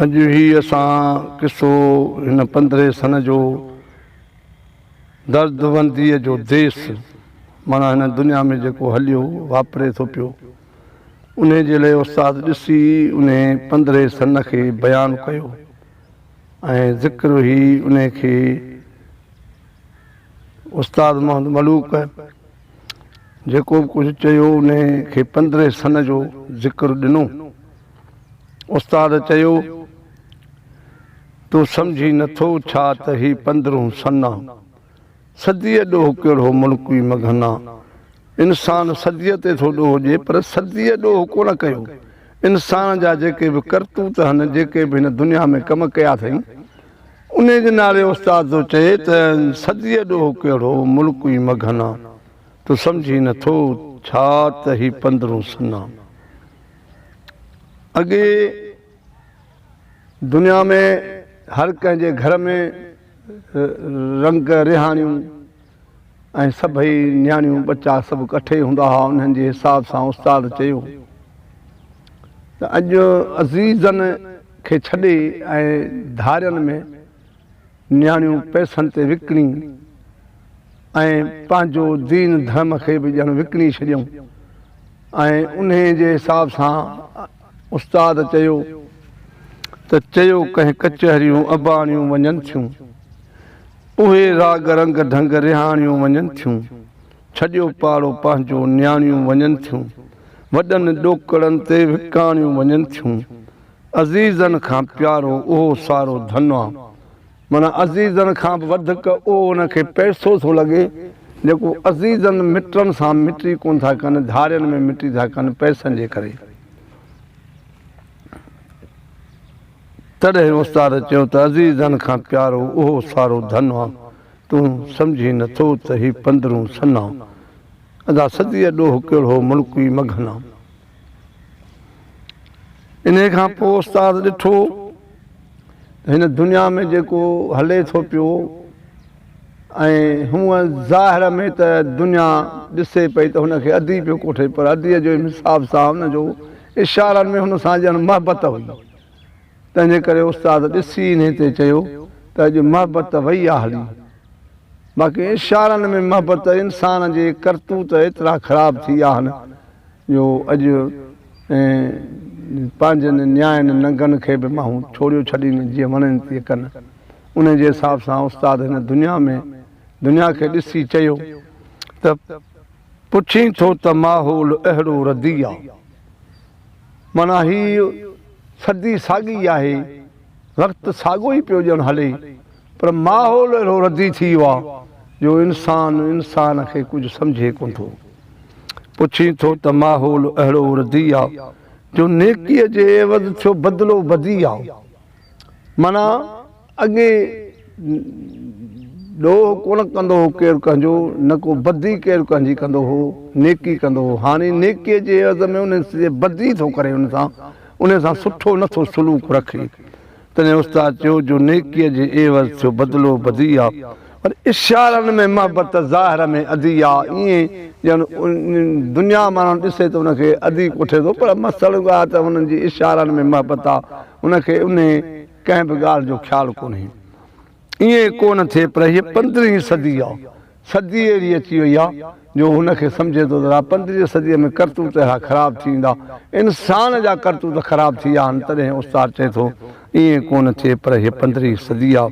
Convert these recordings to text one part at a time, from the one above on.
اڄ هي اسان قصو هن پندرهين سن جو دردونديء جو ديس معنيٰ هن دنيا ۾ جيڪو هليو واپري ٿو پيو انهي جي لئه استاد ڏسي انهي پندرهين سن کي بيان ڪيو ۽ ذڪر هي انهي کي استاد محمد ملوڪ جيڪو به ڪجهه چيو انهي کي پندرهين سن جو ذڪر ڏنو. استاد چيو، تون سمجهين نٿو ڇا ته هي پندرهون سن آ. صديء ڏوهه ڪهڙو ملڪ ئي مگهن آ. انسان صديء تي ٿو ڏوهه ڏئي پر صديء ڏوهه ڪونه ڪيو. انسان جا جيڪي به ڪرتوت هن، جيڪي به هن دنيا ۾ ڪم ڪيا اٿئي، انهي جي نالي استاد ٿو چئي ته صديء ڏوهه ڪهڙو ملڪ ئي مگهن آ. تون سمجهين نٿو ڇا ته هي پندرهون سن آ. اڳي دنيا ۾ هر ڪنهن جي گهر ۾ رنگ رهاڻيون ۽ سڀئي نياڻيون ٻچا سڀ ڪٺي هوندا هئا انهن جي حساب سان استاد چيو ته اڄ عزيزن کي ڇڏي ۽ ڌارين ۾ نياڻيون پئسن تي وڪڻي ۽ پنهنجو دين ڌرم کي به ڄڻ وڪڻي ڇڏيائون ۽ انهي جي حساب سان استاد چيو ته چيو ڪنهن ڪچهريون اباڻيون وڃن ٿيون اهي راڳ رنگ ڍنگ رهاڻيون وڃن ٿيون ڇڏيو پاڙو پنهنجو نياڻيون وڃن ٿيون وڏن ڏوڪڙن تي وڪاڻيون وڃن ٿيون عزيزن کان پيارو اهو سارو ڌن آ. معنيٰ عزيزن کان به وڌڪ اهو ان کي پئسو ٿو لڳي جيڪو عزيزن مٽن سان مٽي ڪونه ٿا ڪن، ڌارين ۾ مٽي ٿا ڪن پئسن جي ڪري. تڏهن استاد چيو ته عزيزن کان پيارو اهو سارو ڌن آ، تون سمجهين نٿو ته هي پندرهون سن آ. ادا صديء ڏوهه ڪهڙو ملڪ ئي مگهن آ. انهيء کان پوء استاد ڏٺو ته هن دنيا ۾ جيڪو هلي ٿو پيو ۽ هونء ظاهر ۾ ته دنيا ڏسي پئي ته هن کي ادي پيو ڪوٺي پر اديء جو حساب سان هن جو اشارن ۾ هن سان ڄڻ محبت هئي. تنهنجي ڪري استاد ڏسي انهيء تي چيو ته اڄ محبت وئي آ هلي. باقي اشارن ۾ محبت انسان جي ڪرتوت ايترا خراب ٿي ويا آهن جو اڄ پنهنجن نياين ننگن کي به ماڻهو ڇوڙيو ڇڏين جيئن وڻين تيئن ڪن. انهي جي حساب سان استاد هن دنيا ۾ دنيا کي ڏسي چيو ته پڇين ٿو ته ماحول اهڙو ردي آ. معنيٰ هي صدي ساڳي آهي، وقت ساڳو ئي پيو ڄڻ هلي پر ماحول اهڙو ردي ٿي ويو آ جو انسان انسان کي ڪجهه سمجهي ڪونه ٿو. پڇين ٿو ته ماحول اهڙو ردي آ جو نيڪيء جي عيوض ٿيو بدلو بدي آ. معنيٰ اڳي ڏوهه ڪونه ڪندو هو ڪير ڪنهن جو، نه ڪو بدي ڪير ڪنهن جي ڪندو هو، نيڪي ڪندو هو. هاڻي نيڪيء جي عيوض ۾ ان جي بدي ٿو ڪري ان سان، ان سان سٺو نه ٿو سلوڪ رکي. تڏهن استاد چيو جو نيڪيء جي عيوض ٿيو بدلو بدي آ، پر اشارن ۾ محبت ظاهر ۾ ادي آ. ائين ڄڻ دنيا ماڻهو ڏسي ته ان کي ادي ڪوٺي ٿو، پر مسئلو آهي ته انهن جي اشارن ۾ محبت آ، ان کي انهي ڪنهن به ڳالهه جو خيال ڪونهي. ائين ڪو نه ٿئي پر هيء پندرهين صدي آ. صدي اهڙي اچي وئي آ جو هن کي سمجهي ٿو ته پندرهين صديء ۾ ڪرتوت اهڙا خراب ٿي ويندا. انسان جا ڪرتوت خراب ٿي ويا آهن تڏهن استاد چئي ٿو ائين ڪو نه ٿئي پر هيء پندرهين صدي آ.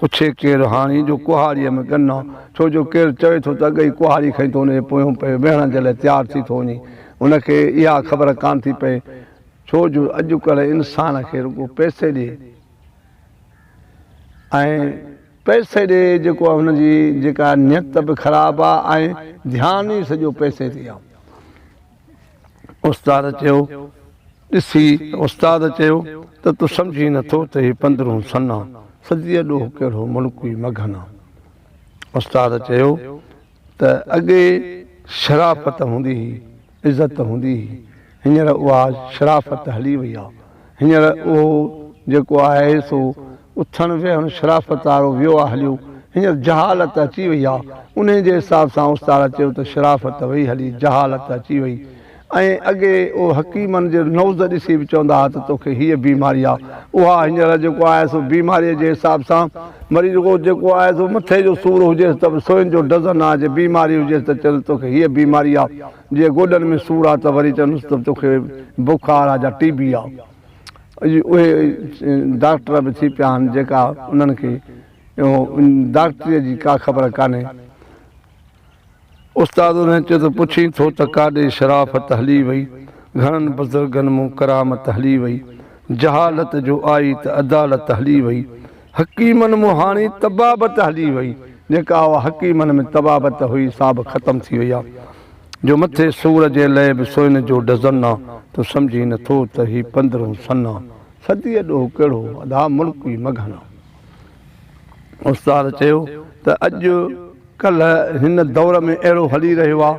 ڪڇي ڪير هاڻي جو ڪهاڙيء ۾ ڳن آ. ڇو جو ڪير چوي ٿو ته اڳ ئي ڪهاڙي کڻي ٿو ان جي پويون پيو ويهڻ جي لاء تيار ٿي ٿو وڃي. هن کي اها خبر ڪانه ٿي پئي ڇو جو اڄڪلهه انسان کي رڳو پئسي ڏي ۽ پئسي ڏي جيڪو آهي هن جي جيڪا نيت به خراب آهي ۽ ڌيان ئي سڄو پئسي تي آهي. استاد چيو، ڏسي استاد چيو ته تون سمجهين نٿو ته هي پندرهون سن آ، صديء ڏوهه ڪهڙو ملڪ ئي مگهن آ. استاد چيو ته اڳي شرافت هوندي هئي، عزت هوندي هئي، هينئر اها شرافت هلي وئي آهي. هينئر اهو جيڪو آهي سو اٿڻ ويهڻ شرافت وارو ويو آهي هليو، هينئر جهالت اچي وئي آهي. انهي جي حساب سان استاد چيو ته شرافت وئي هلي، جهالت اچي وئي ۽ اڳي اهو حڪيمن جي نبض ڏسي به چوندا ها ته توکي هيء بيماري آ، اها هينئر جيڪو آهي سو بيماريء جي حساب سان مريض ڪو جيڪو آهي سو مٿي جو سور هجيس ته به سوين جو ڊزن آ، جي بيماري هجيس ته چونس توکي هيء بيماري آ، جي گوڏن ۾ سور آ ته وري چونس ته توکي بخار آ جا ٽي بي آ. اڄ اهي ڊاڪٽر به ٿي پيا آهن جيڪا انهن کي اهو ڊاڪٽريء جي ڪا خبر ڪانهي. استاد انهن چيو ته پڇين ٿو ته ڪاڏي شرافت هلي وئي، گهڻن بزرگن مون ڪرامت هلي وئي، جهالت جو آئي ته عدالت هلي وئي، حڪيمن مون هاڻي طبابت هلي وئي، جيڪا اها حڪيمن ۾ طبابت هئي سا به ختم ٿي وئي آ، جو مٿي سور جي لئه به سوين جو ڊزن آ، تون سمجهين نه ٿو ته هي پندرهون سن آ، صديء ڏوهه ڪهڙو ادا ملڪ ئي مگهن آ. استاد چيو ته اڄ ڪلهه هن دور ۾ اهڙو هلي رهيو آ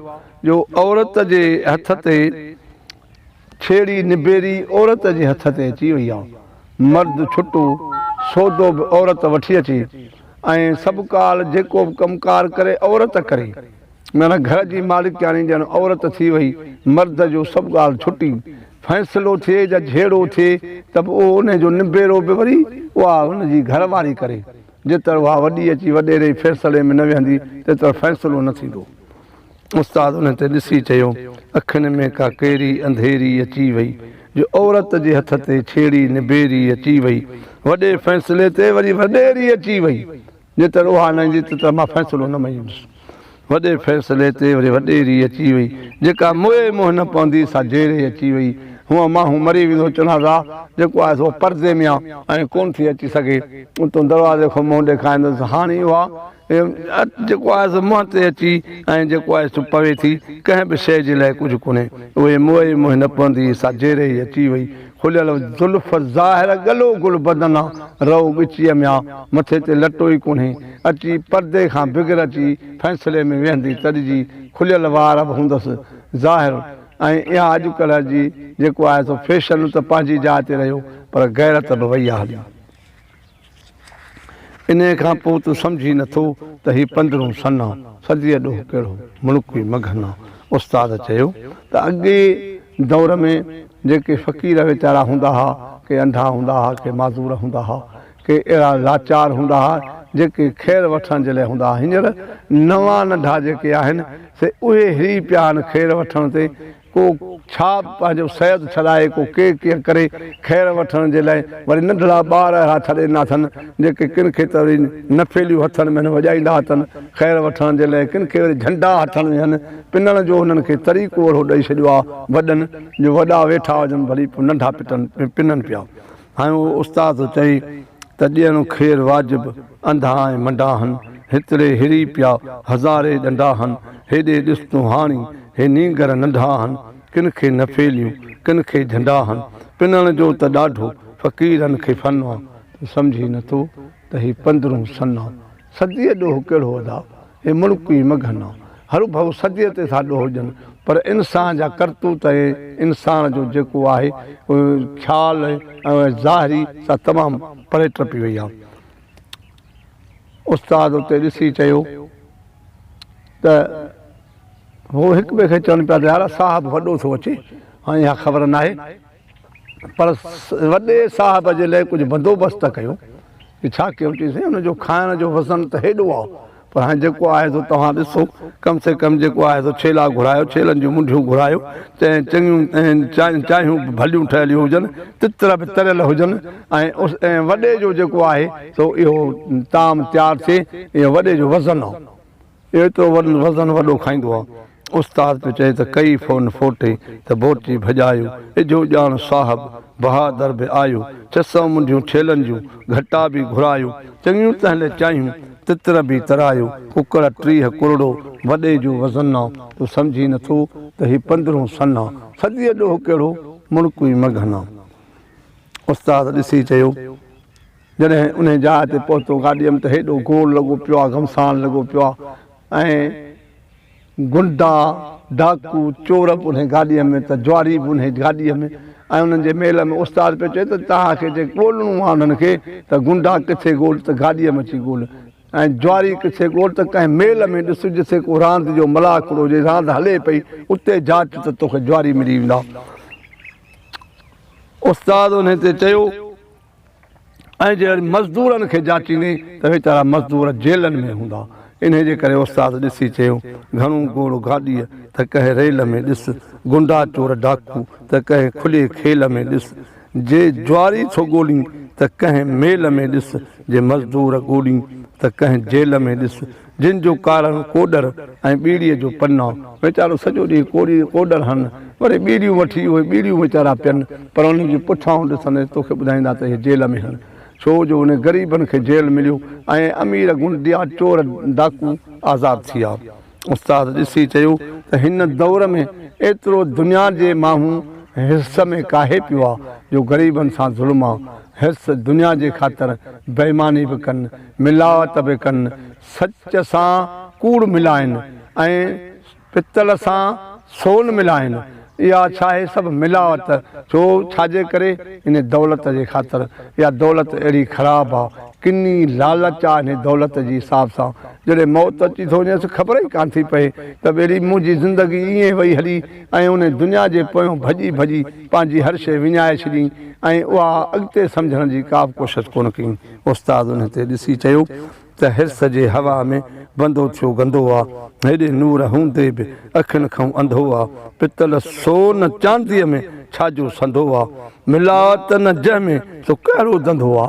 جو عورت جي هٿ تي ڇيڙي نبيري عورت جي هٿ تي اچي وئي آ. مرد ڇٽو سودو به عورت وٺي اچي ۽ سڀ ڪال جيڪو به ڪم ڪار ڪري عورت ڪري. معنيٰ گهر جي مالڪياڻي ڄڻ عورت ٿي وئي، مرد جو سڀ ڳالهه ڇٽي. فيصلو ٿئي يا جهيڙو ٿئي ته به اهو انهي جو نبيرو به وري اها هن جي گهر واري ڪري. جيتر اها وڏي اچي وڏيري فيصلي ۾ نه ويهندي تيتر فيصلو نه ٿيندو. استاد انهي تي ڏسي چيو، اکين ۾ ڪا ڪيري انڌيري اچي وئي جو عورت جي هٿ تي ڇيڙي نبيري اچي وئي. وڏي فيصلي تي وري وڏيري اچي وئي. جيتر اها نه ايندي تيتر مان فيصلو نه مڃيندس. وڏي فيصلي تي وري وڏيري اچي وئي. جيڪا موئي منهن نه پوندي سا جيري اچي وئي. هونء ماڻهو مري ويندو چنازا جيڪو آهي سو پردي ۾ آ ۽ ڪونه ٿي اچي سگهي. اتون دروازي کان منهن ڏيکاريندس. هاڻي اها جيڪو آهي سو منهن تي اچي ۽ جيڪو آهي سو پوي ٿي. ڪنهن به شيء جي لاء ڪجهه ڪونهي. اهي موئي منهن نه پوندي سا جيري ئي اچي وئي. کليل زلف ظاهر ڳلو گل بدن آ، رئو ڳچيء ۾ آ، مٿي تي لٽو ئي ڪونهي. اچي پردي کان بگر اچي فيصلي ۾ ويهندي تڏجي کليل وار به هوندس ظاهر ۽ اها اڄڪلهه جي جيڪو آهي سو فيشن ته پنهنجي جاء تي رهيو پر غيرت به وئي آ هلي. انهيء کان پوء تون سمجهين نه ٿو ته هي پندرهون سن آ، صديء ڏوهه ڪهڙو، ملڪ ئي مگهن آ. استاد چيو ته اڳي دور ۾ جيڪي فقير ويچارا هوندا ها، ڪي انڌا هوندا ها، ڪي معذور هوندا ها، ڪي اهڙا لاچار هوندا ها، جيڪي خير وٺڻ جي لاء هوندا ها. هينئر نوان ننڍا جيڪي آهن، سي اهي هري پيا آهن خير وٺڻ تي، ڪو ڇا پنهنجو صحت ڇڏائي، ڪو ڪي ڪيئن ڪري، خير وٺڻ جي لاء وري ننڍڙا ٻار اهڙا ڇڏي ڏنا اٿن، جيڪي ڪن کي ته وري نفيليون هٿن ۾ وڄائيندا اٿن، خير وٺڻ جي لاء ڪن کي وري جهنڊا هٿن ۾ هن، پنڻ جو هنن کي طريقو اهڙو ڏئي ڇڏيو آ وڏن، جو وڏا ويٺا هجن ڀلي پوء ننڍا پٽن پنن پيا. هاڻي اهو استاد ٿو چئي ته ڏيڻ خير واجب، انڌا ۽ منڊا هن، هتڙي هري پيا هزارين ڏنڊا هن، هيڏي ڏس تون هاڻي، هي نينگر ننڍا هن، ڪن کي نفيليون، ڪن کي جهنڊا هن، پنڻ جو ته ڏاڍو فقيرن کي فن آ، تون سمجهين نٿو ته هي پندرهون سن آ، صديء ڏوهه ڪهڙو ادا، هي ملڪ ئي مگهن آ. هروڀرو صديء تي ٿا ڏوهه ڏين، پر انسان جا ڪرتوت ۽ انسان جو جيڪو آهي خيال ۽ ظاهري سا تمام پري ٽپي وئي آ. استاد اتي ڏسي چيو ته هو هڪ ٻئي کي چون پيا ته يار صاحب وڏو ٿو اچي، هاڻي اها خبر ناهي پر وڏي صاحب جي لاء ڪجهه بندوبست ته ڪيو. ڇا ڪيون؟ چيس سائين ان جو کائڻ جو وزن ته هيڏو آ پر هاڻي جيڪو آهي سو توهان ڏسو، ڪم سي ڪم جيڪو آهي سو ڇيلا گهرايو، ڇيلن جون منڍيون گهرايو، چڱيون چانهيون به ڀليون ٺهيل هجن، تتر به تريل هجن ۽ وڏي جو جيڪو آهي سو اهو طعام تيار ٿئي، اهو وڏي جو وزن آ. ايترو وزن وڏو کائيندو آ. استاد پيو چئي ته ڪئي فون فوٽي ته بورچي ڀڄايو، اجهو ڄاڻ صاحب بهادر به آيو، 600 منڍيون ڇيلن جون گهٽا به گهرايو، چڱيون تهلي چانهيون تتر به ترايو، ڪڪڙ 30 ڪرڙو وڏي جو وزن آ، تون سمجهين نٿو ته هي پندرهون سن آ، صديء ڏوهه ڪهڙو مڙڪ ئي مگهن آ. استاد ڏسي چيو. جڏهن انهيء جاء تي پهتو گاڏيء ۾ ته هيڏو گوڙ لڳو پيو آ، گهمسان لڳو پيو آ ۽ غنڊا، ڊاڪو، چور به انهيء گاڏيء ۾ ته جواري به انهيء گاڏيء ۾ ۽ انهن جي ميل ۾ استاد پيو چئي ته توهان کي جي ڳولڻو آ انهن کي ته غنڊا ڪٿي ڳول ته گاڏيء ۾ اچي ڳول. ۽ جواري ڪٿي ڳول ته ڪنهن ميل ۾ ڏس جتي ڪو راند جو ملاکڙو هجي، راند هلي پئي، اتي جاچ ته توکي جواري ملي ويندا. استاد انهي تي چيو، ۽ جي وري مزدورن کي جاچيندين ته ويچارا مزدور جيلن ۾ هوندا. انهي جي ڪري استاد ڏسي چيو، گهڻو گوڙ گاڏيء ته ڪنهن ريل ۾ ڏس، گنڊا چور ڊاڪو ته ڪنهن کلي کيل ۾ ڏس، جي جواري ٿو ڳولين ته ڪنهن ميل ۾ ڏس، جي مزدور ڳولين ته ڪنهن جيل ۾ ڏس، جن جو ڪارڻ ڪوڏر ۽ ٻيڙيء جو پنا، ويچارو سڄو ڏينهن ڪوڏي ڪوڏر هڻ، وري ٻيڙيون وٺي اهي ٻيڙيون ويچارا پين، پر انهن جون پڇائون ڏسندين توکي ٻڌائيندا ته اهي جيل ۾ هن، ڇو جو انهن غريبن کي جيل مليو ۽ امير غنڊيا چور ڊاڪو آزاد ٿي ويا. استاد ڏسي چيو ته هن دور ۾ ايترو دنيا جي ماڻهو حرص ۾ ڪاهي پيو آ جو غريبن سان ظلم آ، حرص دنيا جي خاطر بيماني به ڪن، ملاوت به ڪن، سچ سان ڪوڙ ملائن ۽ پتل سان سون ملائن، اها ڇاهي سڀ ملاوت، ڇو ڇاجي ڪري؟ انهي دولت جي خاطر، اها دولت اهڙي خراب آ، ڪني لالچ آ انهي دولت جي حساب سان، جڏهن موت اچي ٿو وڃيس خبر ئي ڪانه ٿي پئي ته ٻيلي منهنجي زندگي ائين وئي هلي ۽ انهي دنيا جي پويون ڀڄي ڀڄي پنهنجي هر شيء وڃائي ڇڏيائين ۽ اها اڳتي سمجهڻ جي ڪا به ڪوشش ڪونه ڪيائين. استاد انهي تي ڏسي چيو ته حرص جي هوا ۾ بندو ٿيو گندو آ، هيڏي نور هوندي به اکين کئون انڌو آ، پتل سون چانديء ۾ ڇا جو سنڌو آ، ملاوت نه جنهن ۾ سو ڪهڙو ڌنڌو آ.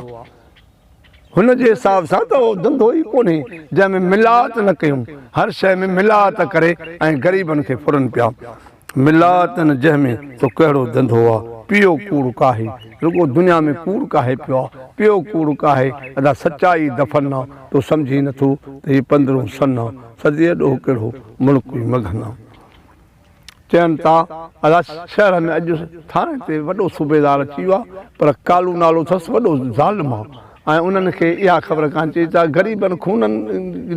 هن جي حساب سان ته اهو ڌنڌو ئي ڪونهي جنهن ۾ ملاوت نه ڪيون، هر شيء ۾ ملاوت ڪري ۽ غريبن کي ڦرن پيا. ملاوت نه جنهن ۾ سو ڪهڙو ڌنڌو آ، پيو ڪوڙ ڪاهي، رڳو دنيا ۾ ڪوڙ ڪاهي پيو آ، پيو ڪوڙ ڪاهي، ادا سچائي دفن آ، تون سمجهين نٿو ته هي پندرهون سن آ، صديء ڏوهه ڪهڙو ملڪ ئي مگهن آ. چون ٿا ادا شهر ۾ اڄ ٿاڻي تي وڏو صوبيدار اچي ويو آهي پر ڪالو نالو اٿس وڏو ظالم آهي ۽ انهن کي اها خبر ڪانه چئي ته غريبن خونن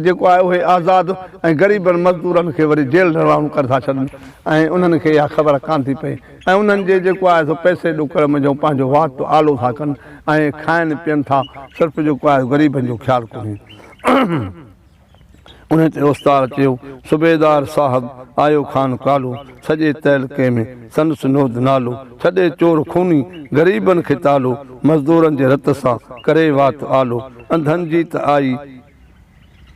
جيڪو آهي اهي آزاد ۽ غريبن مزدورن کي وري جيل روانو ڪري ٿا ڇڏن ۽ انهن کي اها خبر ڪانه ٿي پئي ۽ انهن جي جيڪو آهي سو پئسي ڏوڪڙ منجهون پنهنجو وات آلو ٿا ڪن ۽ کائن پين ٿا صرف جيڪو آهي غريبن جو خيال ڪونهي. انهيء تي استاد چيو، صوبيدار صاحب، آيو خان ڪالو، سڄي تعلقي ۾ سندس نود نالو، ڇڏي چور خوني، غريبن کي تالو، مزدورن جي رت سان ڪري وات آلو، انڌن جي ته آئي،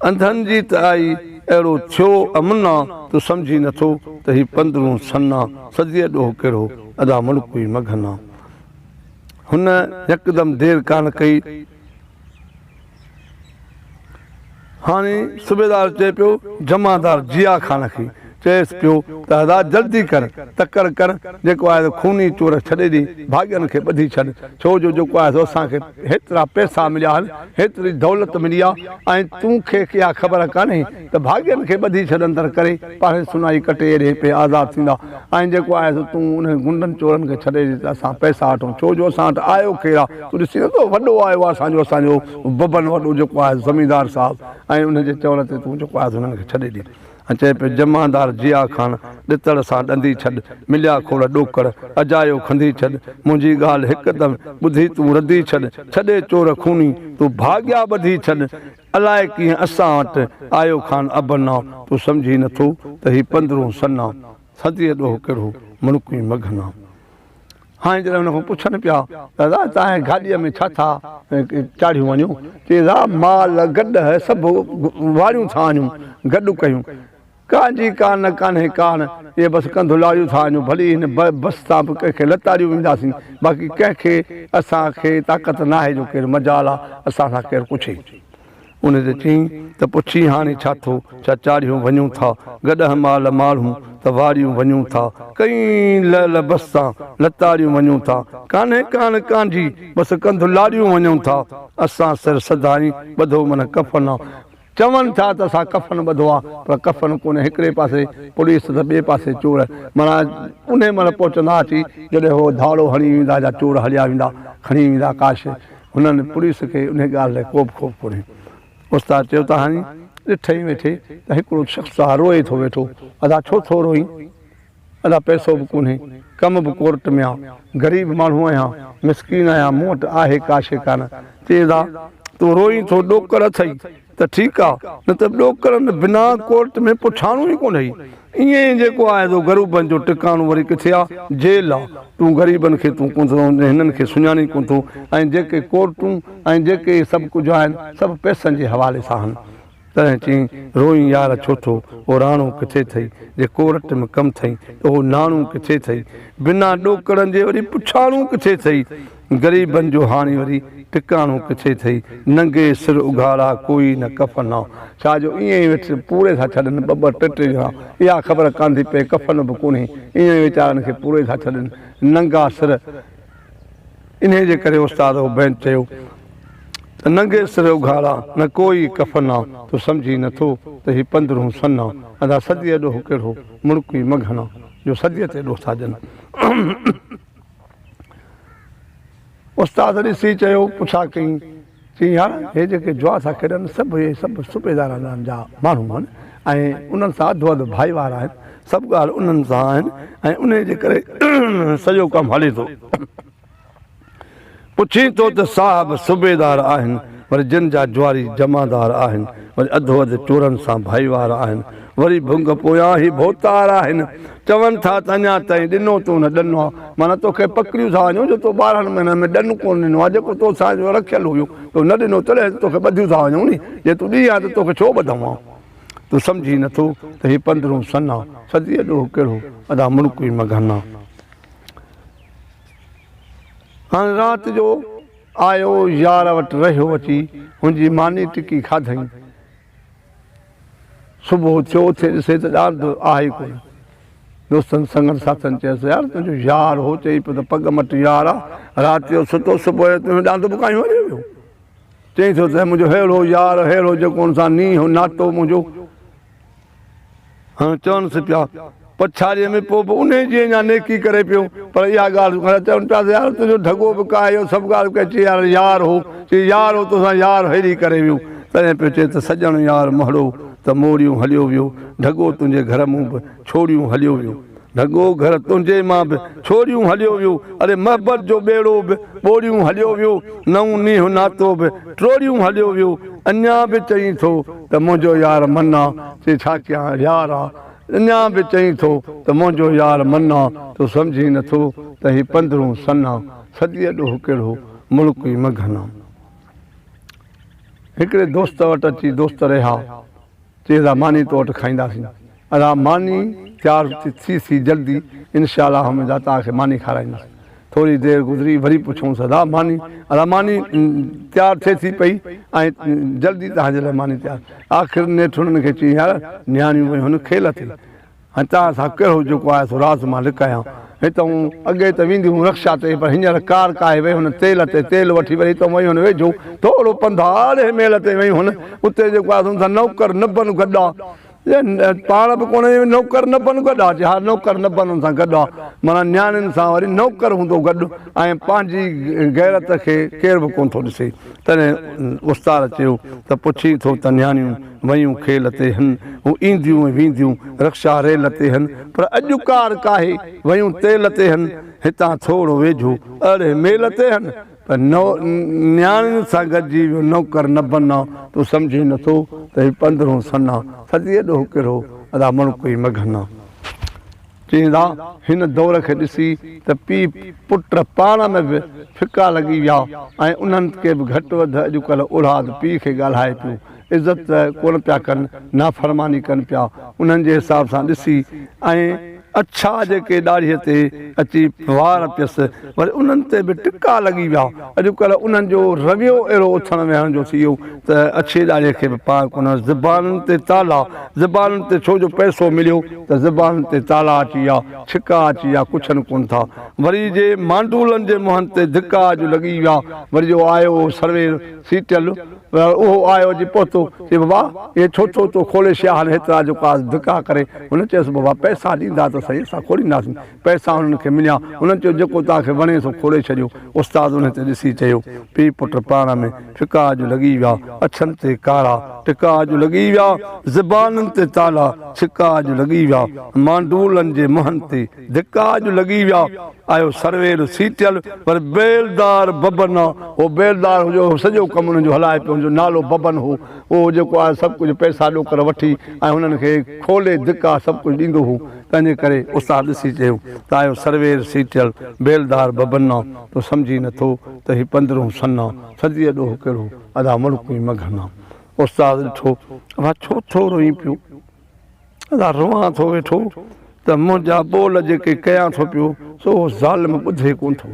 انڌن جي ته آئي، اهڙو ٿيو امن آ، تون سمجهين نٿو ته هي پندرهون سن آ، صديء ڏوهه ڪهڙو، ادا ملڪ ئي مگهن آ. هن يڪدم دير ڪانه ڪئي. هاڻي صوبيدار چئي پيو جمعدار جيا خان کي چئيس پيو ته ادا جلدي ڪر تڪڙ ڪر جيڪو آهي سو خوني چور ڇڏي ڏي ڀاڳين کي ٻڌي ڇڏ ڇو جو جيڪو آهي سو اسان کي هيترا پئسا مليا آهن هيتري دولت ملي آهي ۽ تون کي اها خبر ڪانهي ته ڀاڳين کي ٻڌي ڇڏ اندر ڪري پاڻهي سنائي ڪٽي ايڏي پئي آزاد ٿيندا ۽ جيڪو آهي سو تون انهن غنڊن چورن کي ڇڏي ڏي ته اسان پئسا وٺون ڇو جو اسان وٽ آيو ڪير آ تون ڏسين نٿو وڏو آيو آ اسان جو اسان جو ببن وڏو جيڪو آهي زميندار صاحب ۽ ان جي چوڻ تي تون جيڪو آهي سو انهن کي ڇڏي ڏي ۽ چئي پيو جمعدار جيا خان ڏتڙ سان ڏندي ڇڏ مليا کوڙ ڏوڪڙ اجايو کنڌي ڇڏ منهنجي ڳالهه هڪدم ٻڌي تون ردي ڇڏ ڇڏي چور خوني تون ڀاڳيا ٻڌي ڇڏ الائي ڪيئن اسان وٽ آيو خان ابنا، تون سمجهين نٿو ته هي پندرهون سن آ، صديء ڏوهه ڪهڙو مڙڪوئي مگهن آ. هاڻي جڏهن هن کان پڇن پيا ته ادا توهان جي گاڏيء ۾ ڇا ٿا چاڙهيون وڃو؟ چي ادا مال گڏهه سڀ واڙيون ٿا آڻيون گڏ ڪيون. ڪان جي ڪان نه ڪانهي ڪاڻ، اهي بس ڪنڌ لاڙيون ٿا آڃون، ڀلي هن بس تان به ڪنهن کي لتاڙيون وينداسين، باقي ڪنهن کي اسان کي طاقت ناهي جو ڪير مجال آ اسان سان ڪير پڇي. ان تي چيائين ته پڇين هاڻي ڇا ٿو، ڇا چاڙهيون وڃون ٿا، گڏهه مال ماڙهون ته واڙيون وڃون ٿا، ڪئين لعل بس تان لتاڙيون وڃون ٿا، ڪانهي ڪاڻ ڪانجي بس ڪنڌ لاڙيون وڃون ٿا، اسان سر سدائين ٻڌو من ڪفن آ، چون ٿا ته اسان ڪفن ٻڌو آ پر ڪفن ڪونهي هڪڙي پاسي پوليس ته ٻئي پاسي چور معنيٰ انهي مهل پهچندا اچي جڏهن هو ڌاڙو هڻي ويندا يا چور هليا ويندا کڻي ويندا ڪا شيء هنن پوليس کي انهي ڳالهه لاء ڪوبه خوف ڪونهي استاد چيو ته هاڻي ڏٺئي ويٺي ته هڪڙو شخص آ روئي ٿو ويٺو ادا ڇو ٿو روئين؟ ادا پئسو به ڪونهي، ڪم به ڪورٽ ۾ آ، غريب ماڻهو آهيان، مسڪين آهيان، مون وٽ آهي ڪا شيء ڪانه. چي ادا تون روئين ٿو، ڏوڪڙ اٿئي ته ٺيڪ آ، نه ته ڏوڪڙن بنا ڪورٽ ۾ پڇاڻو ئي ڪونهي. ائين ئي جيڪو آهي سو غريبن جو ٽڪاڻو وري ڪٿي آ؟ جيل آ. تون غريبن کي تون ڪونه ٿو هنن کي سڃاڻين ڪونه ٿو ۽ جيڪي ڪورٽون ۽ جيڪي سڀ ڪجهه آهن سڀ پئسن جي حوالي سان آهن. تڏهن چيائين، روئين يار ڇو ٿو؟ او راڻو ڪٿي ٿئي؟ جي ڪورٽ ۾ ڪم ٿئي ته اهو ناڻو ڪٿي ٿئي؟ بنا ڏوڪڙن جي وري پڇاڻو ڪٿي ٿئي؟ غريبن جو هاڻي وري ٽڪاڻو ڪٿي ٿئي؟ ننگي سر اگهاڙا ڪوئي نه ڪفن آ. ڇا جو ائين ئي ويٺ پوري ٿا ڇڏن ٻه ٻه ٽي ٽي ڄڻا. اها خبر ڪانه ٿي پئي ڪفن به ڪونهي. ائين ئي ويچارن کي پوري ٿا ڇڏن. ننگا سر. انهيء جي ڪري استاد اهو بيت چيو ته ننگي سر اگهاڙا نه ڪوئي ڪفن آ. تون سمجهين نه ٿو ته هي پندرهون سن آ. ادا صديء ڏوهه ڪهڙو مڙڪوئي مگهن آ. جو صديء تي ڏوهه ٿا ڏين. استاد ڏسي چيو، پڇا ڪئين، چيائين، يار هي جيڪي جوا ٿا کيڏن سڀ اهي سڀ صوبيدارن جا ماڻهو آهن ۽ انهن سان اڌو اڌ ڀائيوار آهن، سڀ ڳالهه انهن سان آهن ۽ انهي جي ڪري سڄو ڪم هلي ٿو. پڇين ٿو ته صاحب صوبيدار آهن، وري جن جا جواري جمعدار آهن، وري اڌو اڌ چورن سان ڀائيوار آهن، وري ڀنگ پويان هي ڀوتار آهن، چون ٿا ته اڃا تائين ڏنو تو نه ڏنو آ، معنيٰ توکي پڪڙيون ٿا وڃون جو تو 12 مهينن ۾ ڏن ڪونه ڏنو آ، جيڪو تو سان جو رکيل هيو تو نه ڏنو تڏهن ته توکي ٻڌيون ٿا وڃون ني، جي تون ڏين ها ته توکي ڇو ٻڌون ها؟ تون سمجهين نٿو ته هي پندرهون سن آ، صديء ڏوهه ڪهڙو، ادا مڙڪ ئي مگهن آ. هاڻي رات جو آيو يار وٽ رهيو اچي هن جي ماني ٽڪي کاڌئين. صبح ٿيو اٿي ڏسي ته ڏاند آهي ئي ڪونه. دوستن سنگت ساٿين چيس يار تنهنجو يار هو چئي پيو ته پڳ مٽ يار آ، رات جو ستو صبح جو تنهنجو ڏاند به ڪاهيون هليو ويو. چئي ٿو ته منهنجو ههڙو يار ههڙو جيڪو هن سان نينهن ناتو منهنجو. هاڻ چونس پيا، پڇاڙيء ۾ پوء به انهيء جي اڃا نيڪي ڪري پيو، پر اها ڳالهه به چون پيا ته يار تنهنجو ڍڳو به ڪاهي ويو، سڀ ڳالهه ڪئي، چي يار يار هو، چي يار هو توسان يار ههڙي ڪري ويو. تڏهن پيو چئي ته سڄڻ يار مهڙو ته موڙيون هليو ويو، ڍڳو تنهنجي گهر مون به ڇوڙيون هليو ويو. ڍڳو گهر تنهنجي مان به ڇوڙيون هليو ويو، اڙي محبت جو ٻيڙو به ٻوڙيون هليو ويو، نئون نينهن ناتو به ٽوڙيون هليو ويو، اڃا به چئين ٿو ته منهنجو يار من آ، چي ڇا ڪيان يار آ، اڃا به چئين ٿو ته منهنجو يار من آ، تون سمجهين نه ٿو ته هي پندرهون سن آ، صديء ڏوهه ڪهڙو ملڪ ئي مگهن آ. هڪڙي دوست وٽ اچي دوست رهيا. چي ادا ماني تو وٽ کائينداسين. ادا ماني تيار ٿي سي جلدي انشاء الله هم ادا توهان کي ماني کارائيندس. ٿوري دير گذري وري پڇيونس ادا ماني ادا ماني تيار ٿئي ٿي پئي ۽ جلدي توهان جي لاء ماني تيار. آخر نيٺ هنن کي چيائين يار نياڻيون ويون هن کيل تي. ۽ توهان سان ڪهڙو جيڪو آهي سو راز مان لڪايان. هتئون اڳي ته وينديون هيون رڪشا تي پر هينئر ڪار ڪاهي ويون هن تيل تي تيل وٺي وري هتئون ويون هن ويجهو ٿورو پنڌ آڙهي ميل تي ويون هن اتي جيڪو آهي سو ان سان نوڪر نبن گڏ آ. پاڻ به ڪونه نوڪر نبن گڏ آ. چي ها نوڪر نبن ان سان گڏ آ. معنيٰ نياڻين سان وري نوڪر هوندو گڏ ۽ پنهنجي غيرت کي ڪير به ڪونه ٿو ڏسي. تڏهن استاد چيو ته پڇين ٿو ته نياڻيون ويون کيل تي هن، هو اينديون ۽ وينديون رڪشا ريل تي هن، پر اڄ ڪار ڪاهي ويون تيل تي هن، هتان ٿورو ويجهو اهڙي ميل تي هن، پر نياڻين سان گڏجي ويو نوڪر نه بنا، تون سمجهين نٿو ته هي پندرهون سن آ، صديء ڏوهه ڪهڙو ادا مڻڪو ئي مگهن آ. چيندا، هن دور کي ڏسي ته پيء پٽ پاڻ ۾ به ڦڪا لڳي ويا ۽ انهن کي به گهٽ وڌ اڄڪلهه اولاد پيء کي ڳالهائي پيو، عزت ڪونه پيا ڪن، نافرماني ڪن پيا، انهن جي حساب سان ڏسي ۽ اڇا جيڪي ڏاڙهيء تي اچي وار پيس، وري انهن تي به ٽڪا لڳي ويا. اڄڪلهه انهن جو رويو اهڙو اٿڻ ويهڻ جو ٿي ويو ته اڇي ڏاڙهيء کي به پاء ڪونه. زبانن تي تالا، زبانن تي ڇو جو پئسو مليو ته زبانن تي تالا اچي ويا، ڇڪا اچي ويا، ڪڇن ڪونه ٿا. وري جي مانڊولن جي منهن تي ڌڪا اڄ لڳي ويا. وري جو آيو اهو سروير سيٽيل، اهو آيو اچي پهتو، چي بابا اهي ڇو ٿو تو کولي شيا هن هيترا جو ڪا ڌڪا ڪري. هن چيس بابا پئسا ڏيندا ته سهي اسان کولينداسين. پئسا هنن کي مليا. هنن چيو جيڪو توهان کي وڻي سو کولي ڇڏيو. استاد انهي تي ڏسي چيو، پيء پٽ پاڻ ۾ ڦڪا اڄ لڳي ويا، اڇن تي ڪارا ٽڪا اڄ لڳي ويا، زبانن تي تالا ڇڪا اڄ لڳي ويا، مانڊولن جي منهن تي ڌڪا اڄ لڳي ويا. آيو سرويل سيٽيل، پر بيلدار ببن آ. هو بيلدار هو جو سڄو ڪم انهن جو هلائي پيو. هن جو نالو ببن هو. اهو جيڪو آهي سڀ ڪجهه پئسا ڏوڪڙ وٺي ۽ هنن کي کولي ڌڪا سڀ ڪجهه ڏيندو هو. تنهنجي ڪري استاد ڏسي چيو ته آيو سرويل سيٽيل، بيلدار ببن آ. تون سمجهين نه ٿو ته هي پندرهون سن آ. صديء ڏوهه ڪهڙو، ادا مڙڪ ئي مگهن آ. استاد ڏٺو، ابا ڇو ٿو روئين پيو؟ ادا روئان ٿو ويٺو ته منهنجا ٻول جيڪي ڪيان ٿو پيو سو اهو ظالم ٻڌي ڪونه ٿو.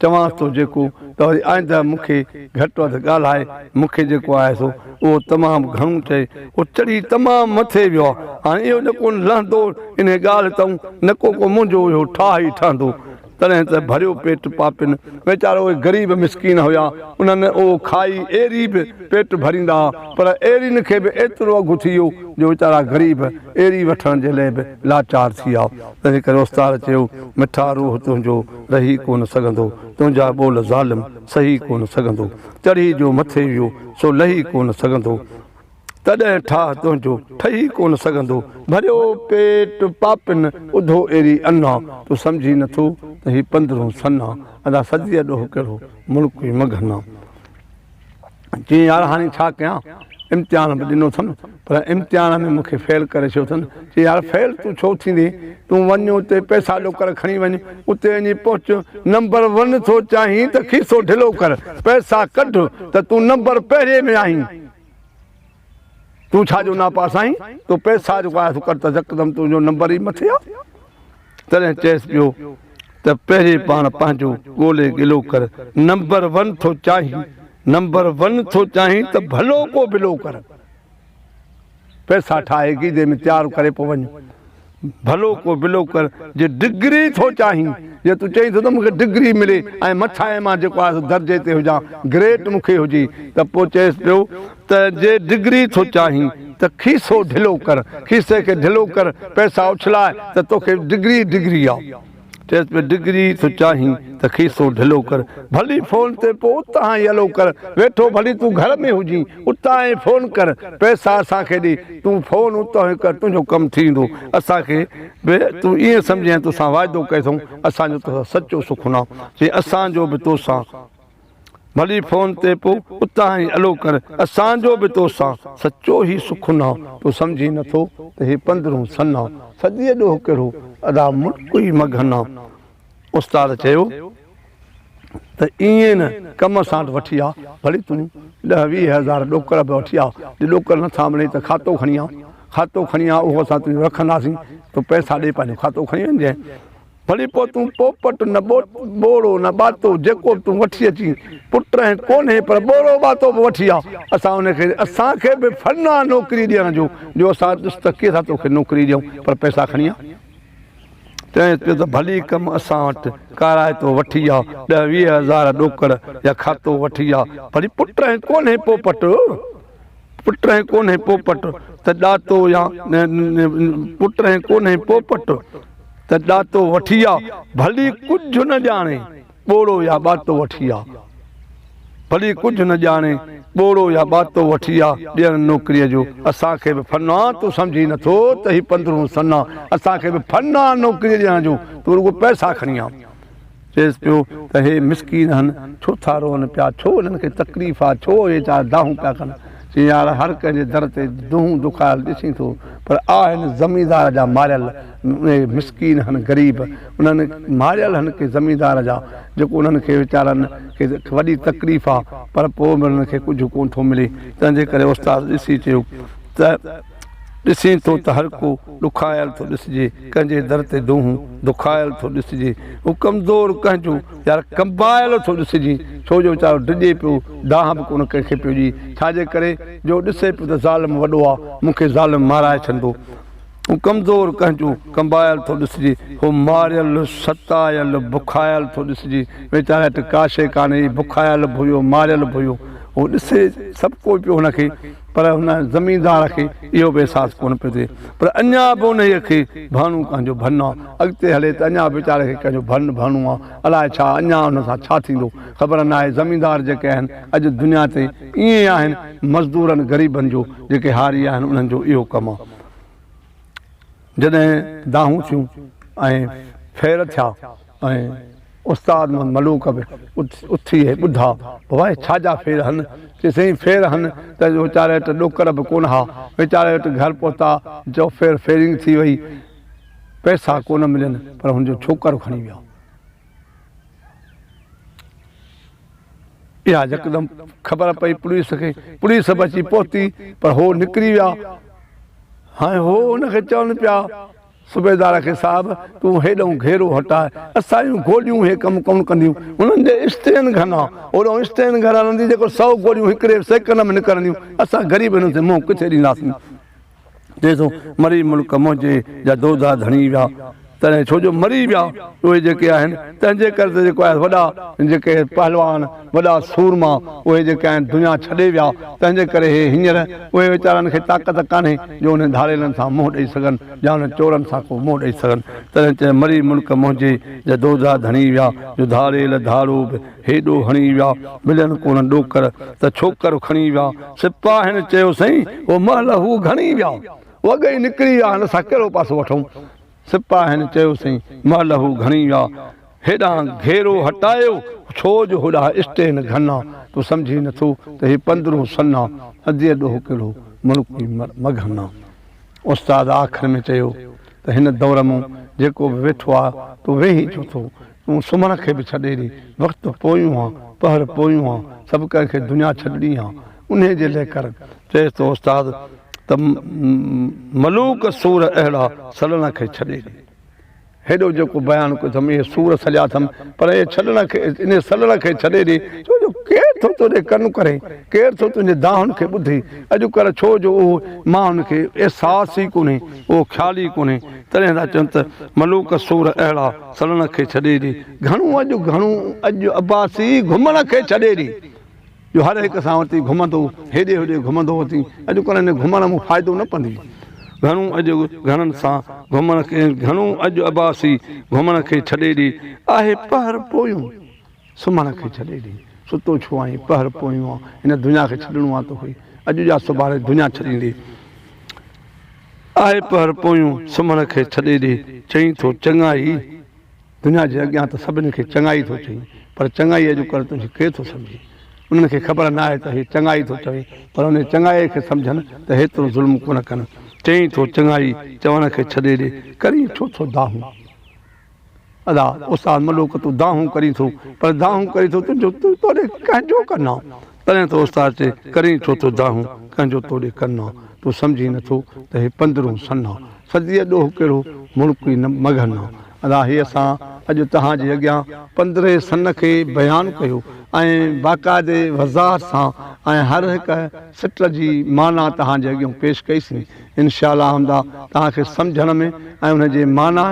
چوانس ٿو جيڪو ته وري آئنده مون کي گهٽ وڌ ڳالهائي، مون کي جيڪو آهي سو اهو تمام گهڻو چئي. اهو چڙهي تمام مٿي ويو آهي. هاڻي اهو نه ڪو لهندو انهي ڳالهه تئون نه ڪو ڪو منهنجو اهو ٺاهه ئي ٺهندو. تڏهن ته ڀريو پيٽ پاپين. ويچارا اهي غريب مسڪين هيا، انهن اهو کائي ايري به پيٽ ڀريندا ها، پر ايرين کي به ايترو اگهه ٿي ويو جو ويچارا غريب ايري وٺڻ جي لئه به لاچار ٿي ويا. تنهن ڪري استاد چيو، مٺا روح تنهنجو رهي ڪونه سگهندو، تنهنجا ٻول ظالم سهي ڪونه سگهندو، چڙهي جو مٿي ويو سو لهي ڪونه سگهندو. تڏهن ٺاهه تنهنجو ٺهي ڪونه سگهندو. ڀريو پيٽ پاپين اڌو ايري انا. تون سمجهين نٿو ته هي پندرهون سن آ. ادا صديء ڏوهه ڪهڙو ملڪ ئي مگهن آ. چيائين يار هاڻي ڇا ڪيان امتحان به ڏنو اٿم پر امتحان ۾ مون کي فيل ڪري ڇڏيو اٿن. چيائين يار فيل تون ڇو ٿيندين تون وڃ اتي پئسا ڏوڪڙ کڻي وڃ اتي وڃي پهچ نمبر ون ٿو چاهين ته کيسو ڍلو ڪر پئسا ڪڍ ته تون نمبر پهرين ۾ آهين. تون ڇا جو ناپاس آهين؟ تو پئسا جو آيس ڪر ته يڪدم تنهنجو نمبر ئي مٿي آ. تڏهن چيس پيو ته پهرين پاڻ پنهنجو ڳولي گلو ڪر، نمبر ون ٿو چاهين، نمبر ون ٿو چاهين ته ڀلو ڪو بلو ڪر. پئسا ٺاهي گيدي ۾ تيار ڪري پوء وڃ. ڀلو ڪو بلو ڪر، جي ڊگري ٿو چاهين، جي تون چئين ٿو ته مون کي ڊگري ملي ۽ مٿانهين مان جيڪو آهي سو درجي تي هجان، گريٽ مون کي هجي ته پوء چئيس پيو ته جي ڊگري ٿو چاهين ته کيسو ڍلو ڪر، کيسي کي ڍلو ڪر، پئسا اڇلاء ته توکي ڊگري ئي ڊگري آ. چيس پيو ڊگري ٿو چاهين ته کيسو ڍلو ڪر، ڀلي فون تي پوء اتان ئي الو ڪر، ويٺو ڀلي تون گهر ۾ هجين اتان ئي فون ڪر، پئسا اسان کي ڏي، تون فون اتان ئي ڪر تنهنجو ڪم ٿي ويندو، اسان کي به تون ائين سمجهين توسان واعدو ڪيو اٿئون، اسان جو توسان سچو سخن آ، چي اسان جو به توسان. ڀلي فون تي پو اتان ئي الو ڪر، اسان جو به توسان سچو هي سخن آ، تون سمجهين نٿو ته هي پندرهون سن آ، صديء ڏوهه ڪهڙو ادا ملڪ ئي مگهن آ. استاد چيو ته ائين نه ڪم اسان وٽ وٺي آ، ڀلي تون ڏهه 20 هزار ڏوڪڙ به وٺي آ، جي ڏوڪڙ نٿا ملين ته کاتو کڻي آ، کاتو کڻي آ اهو اسان تنهنجو رکنداسين، تون پئسا ڏي پنهنجو کاتو کڻي وڃجانء. ڀلي پوء تون پوپٽ نه ٻوڙو نه ٻاتو جيڪو به تون وٺي اچين، پٽ ۽ ڪونهي پر ٻوڙو ٻاتو به وٺي آ، اسان ان کي اسان کي به فن آ نوڪري ڏيڻ جو، جو اسان ڏس ته ڪيئن ٿا توکي نوڪري ڏيون پر پئسا کڻي آ. چيائينس پيو ته ڀلي ڪم اسان وٽ ڪارائتو وٺي آ، ڏهه 20 هزار ڏوڪڙ يا کاتو وٺي آ، ڀلي پٽ ۽ ڪونهي پوپٽ. پٽ ۽ ڪونهي پوپٽ ته ڏاتو يا پٽ ۽ ڪونهي پوپٽ ته ڏاتو وٺي آ، ڀلي ڪجهه نه ڄاڻي ٻوڙو يا ٻاتو وٺي آ، ڀلي ڪجهه نه ڄاڻي ٻوڙو يا ٻاتو وٺي آ، ڏيڻ نوڪريء جو اسان کي به فن آ، تون سمجهين نٿو ته هي پندرهون سن آ، اسان کي به فن آ نوڪريء ڏيڻ جو، تون رڳو پئسا کڻي آ. چيس پيو ته هي مسڪين هن، ڇو ٿا روئن پيا، ڇو انهن کي تڪليف آ، ڇو اهي چار دانهون پيا ڪن. چيائين يار هر ڪنهن جي در تي دونهون دکايل ڏسين ٿو، پر آهن زميندار جا ماريل، اهي مسڪين هن غريب، انهن ماريل هن ڪي زميندار جا، جيڪو انهن کي ويچارن کي وڏي تڪليف آ، پر پوء به انهن کي ڪجهه ڪونه ٿو ملي. تنهن جي ڪري استاد ڏسي چيو ته. ڏسين ٿو ته هر ڪو ڏکايل ٿو ڏسجي، ڪنهن جي در تي دونهون دکايل ٿو ڏسجي، هو ڪمزور ڪنهن جو يار ڪنبايل ٿو ڏسجي، ڇو جو ويچارو ڊڄي پيو، دانهن به ڪونه ڪنهن کي پيو ڏئي، ڇا جي ڪري جو ڏسي پيو ته ظالم وڏو آ، مون کي ظالم مارائي ڇڏندو. هو ڪمزور ڪنهن جو ڪنبايل ٿو ڏسجي، هو ماريل، ستايل، بکايل ٿو ڏسجي، ويچاري وٽ ڪا شيء ڪانهي، بکايل به هيو، ماريل به هيو، هو ڏسي سڀ ڪو پيو هن کي، پر هن زميندار کي اهو به احساس ڪونه پيو ٿئي. پر اڃا به انهيء کي ڀاڻو ڪنهن جو ڀن آ. اڳتي هلي ته اڃا به ويچاري کي ڪنهن جو ڀن ڀاڻو آ. الائي ڇا اڃا ان سان ڇا ٿيندو. خبر ناهي. زميندار جيڪي آهن اڄ دنيا تي ائين ئي آهن. مزدورن غريبن جو جيڪي هاري آهن انهن جو اهو ڪم آ. جڏهن دانهون ٿيون ۽. ڦير ٿيا ۽ استاد ملوڪ به اٿي ۽ ٻڌا، بابا اهي ڇا جا ڦير هن؟ چي سائين ڦير هن ته ويچاري وٽ ڏوڪڙ به ڪونه ها، ويچاري وٽ گهر پهتا، چوڦير ڦيرنگ ٿي وئي، پئسا ڪونه ملين پر هن جو ڇوڪر کڻي ويا. اها يڪدم خبر پئي پوليس کي، پوليس به اچي پهتي پر هو نڪري ويا. هاڻي هو ان کي چون پيا صوبيدار کي صاحب تون هيڏئون گهيرو هٽاء، اسان جون گوليون هي ڪم ڪونه ڪنديون، هنن جي اسٽين گهن آ، هوڏئون اسٽين گهن هلندي جيڪو سئو گوليون هڪڙي سيڪنڊ ۾ نڪرنديون، اسان غريب هنن تي منهن ڪٿي ڏينداسين. چئي ٿو مري ملڪ منهنجي جا دودا ڌڻي ويا، تڏهن ڇو جو مري ويا اهي جيڪي آهن، تنهن جي ڪري ته جيڪو آهي وڏا جيڪي پهلوان، وڏا سورما اهي جيڪي آهن دنيا ڇڏي ويا، تنهن جي ڪري هي هينئر اهي ويچارن کي طاقت ڪانهي جو انهن ڌاڙيلن سان منهن ڏئي سگهن يا انهن چورن سان ڪو منهن ڏئي سگهن. تڏهن چئي مري ملڪ منهنجي جا دودا ڌڻي ويا، جو ڌاڙيل ڌاڙو به هيڏو هڻي ويا، ملين ڪونه ڏوڪر ته ڇوڪر کڻي ويا. سپاهين چيو سائين هو مهل هو گهڻي ويا، هو اڳ ئي نڪري ويا آهن اسان ڪهڙو پاسو وٺون. سپاهين چيو سائين مهل هو گهڻي ويا، هيڏانهن گهيرو هٽايو ڇو جو هوڏانهن اسٽين گهن آ، تون سمجهين نٿو ته هي پندرهون سن آ، اديء ڏوهه ڪهڙو ملڪ ئي مگهن آ. استاد آخر ۾ چيو ته هن دور مون جيڪو به ويٺو آ تون ويهين ڇو ٿو، تون سمهڻ کي به ڇڏي ڏي، وقت پويون آ، پهر پويون آ، سڀ ڪنهن کي دنيا ڇڏڻي آ، انهي جي لئه ڪر. چيس ٿو استاد ته ملوڪ سور اهڙا سڙڻ کي ڇڏي ڏي. هيڏو جيڪو بيان ڪيو اٿم، اهي سور سليا اٿم، پر اهي ڇڏڻ کي، انهي سلڻ کي ڇڏي ڏي، ڇو جو ڪير ٿو توڏي ڪن ڪري، ڪير ٿو تنهنجي دانهن کي ٻڌي، اڄڪلهه ڇو جو اهو ماڻهن کي احساس ئي ڪونهي، اهو خيال ئي ڪونهي، تڏهن ٿا چون ته ملوڪ سور اهڙا سلڻ کي ڇڏي ڏي، گهڻو اڄ گهڻو اڄ عباسي گهمڻ کي ڇڏي ڏي. جو هر هڪ سان وتي گهمندو، هيڏي هوڏي گهمندو وتي، اڄ ڪلهه هن گهمڻ مون فائدو نه پوندي. گهڻو اڄ گهڻن سان گهمڻ کي، گهڻو اڄ عباسي گهمڻ کي ڇڏي ڏي، آهي پهر پويون سمهڻ کي ڇڏي ڏي. ستو ڇو آهين پهر پويون آ، هن دنيا کي ڇڏڻو آ توکي، اڄ يا سڀاڻي دنيا ڇڏيندي. آهي پهر پويون سمهڻ کي ڇڏي ڏي، چئين ٿو چڱائي. دنيا جي اڳيان ته سڀني کي چڱائي ٿو چئين، پر چڱائيء جو ڪر تنهنجي ڪير ٿو سمجهي؟ انهن کي خبر نه آهي ته هي چڱائي ٿو چوي، پر انهيء چڱائيء کي سمجهن ته هيترو ظلم ڪونه ڪن. چئين ٿو چڱائي چوڻ کي ڇڏي ڏي، ڪرين ڇو ٿو دانهون؟ ادا استاد ملوڪ تون دانهون ڪرين ٿو، پر دانهون ڪرين ٿو تنهنجو توڏي ڪنهن جو ڪن آ؟ تڏهن ٿو استاد چئي، ڪرين ڇو ٿو دانهون، ڪنهن جو توڏي ڪن آ؟ تون سمجهين نٿو ته هي پندرهون سن آ. صديء ڏوهه ڪهڙو، ملڪ ئي نه مگهن آ. ادا هي اسان اڄ توهان جي اڳيان پندرهين سن کي بيان ڪيو ۽ باقاعدي وضاحت سان ۽ هر هڪ سٽ جي معنيٰ توهان جي اڳيون پيش ڪئي سين. انشاء الله آمده توهان کي سمجهڻ ۾ ۽ ان جي معنيٰ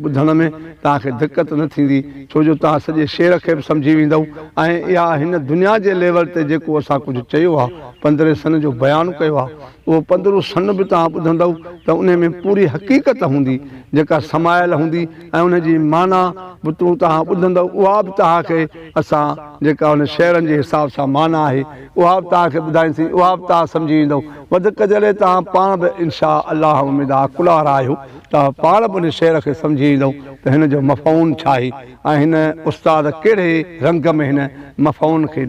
ٻڌڻ ۾ توهان کي دقت نه ٿيندي ڇو جو توهان سڄي شعر کي به سمجهي ويندؤ ۽ اها هن دنيا جي ليول تي جيڪو اسان ڪجهه چيو آهي پندرهين سن جو بيان ڪيو آهي اهو پندرهون سن به توهان ٻڌندؤ ته انهي ۾ پوري حقيقت هوندي جيڪا سمايل هوندي ۽ ان جي معنيٰ به تون توهان ٻڌندؤ اها به توهان کي اسان جيڪا ان شعرن جي حساب سان معنيٰ آهي اها به توهان کي ٻڌائيندسين اها به توهان سمجهي ويندؤ وڌيڪ جڏهن توهان پاڻ به انشاء الله اميد آ عقل وارا آهيو توهان پاڻ به ان شعر کي سمجهي ويندؤ ته هن جو مفهوم ڇا آهي ۽ هن استاد ڪهڙي رنگ ۾ هن مفهوم کي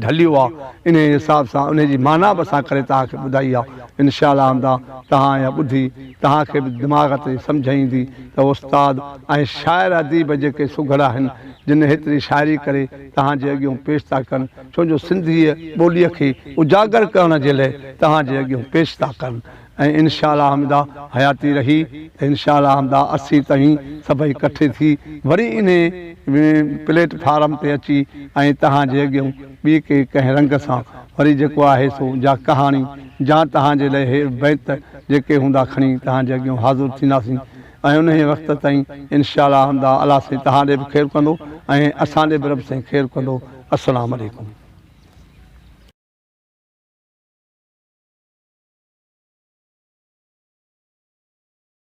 ڍليو آ انهي حساب سان انهي جي معنيٰ به اسان ڪري توهان کي ٻڌائي آ انشاء الله آمده توهان اها ٻڌي توهان کي به دماغ تي سمجهه ايندي ته استاد ۽ شاعر اديب جيڪي سگهڙ آهن جن هيتري شاعري ڪري توهان جي اڳيون پيش ٿا ڪن ڇو جو سنڌيء ٻوليء کي اجاگر ڪرڻ جي لئه توهان جي اڳيون پيش ٿا ڪن ۽ انشاء الله حمدا حياتي رهي ته انشاء الله حمدا اسين توهين سڀئي ڪٺي ٿي وري انهي پليٽ فارم تي اچي ۽ توهان جي اڳيون ٻي ڪي ڪنهن رنگ سان وري جيڪو آهي سو جا ڪهاڻي جا توهان جي لئه هي بيت جيڪي هوندا کڻي توهان جي اڳيون حاضر ٿينداسين ۽ انهيء وقت تائين انشاء الله حمدا الله سائين توهان ڏي به خير ڪندو ۽ اسان ڏي به رب سائين خير ڪندو السلام عليڪم.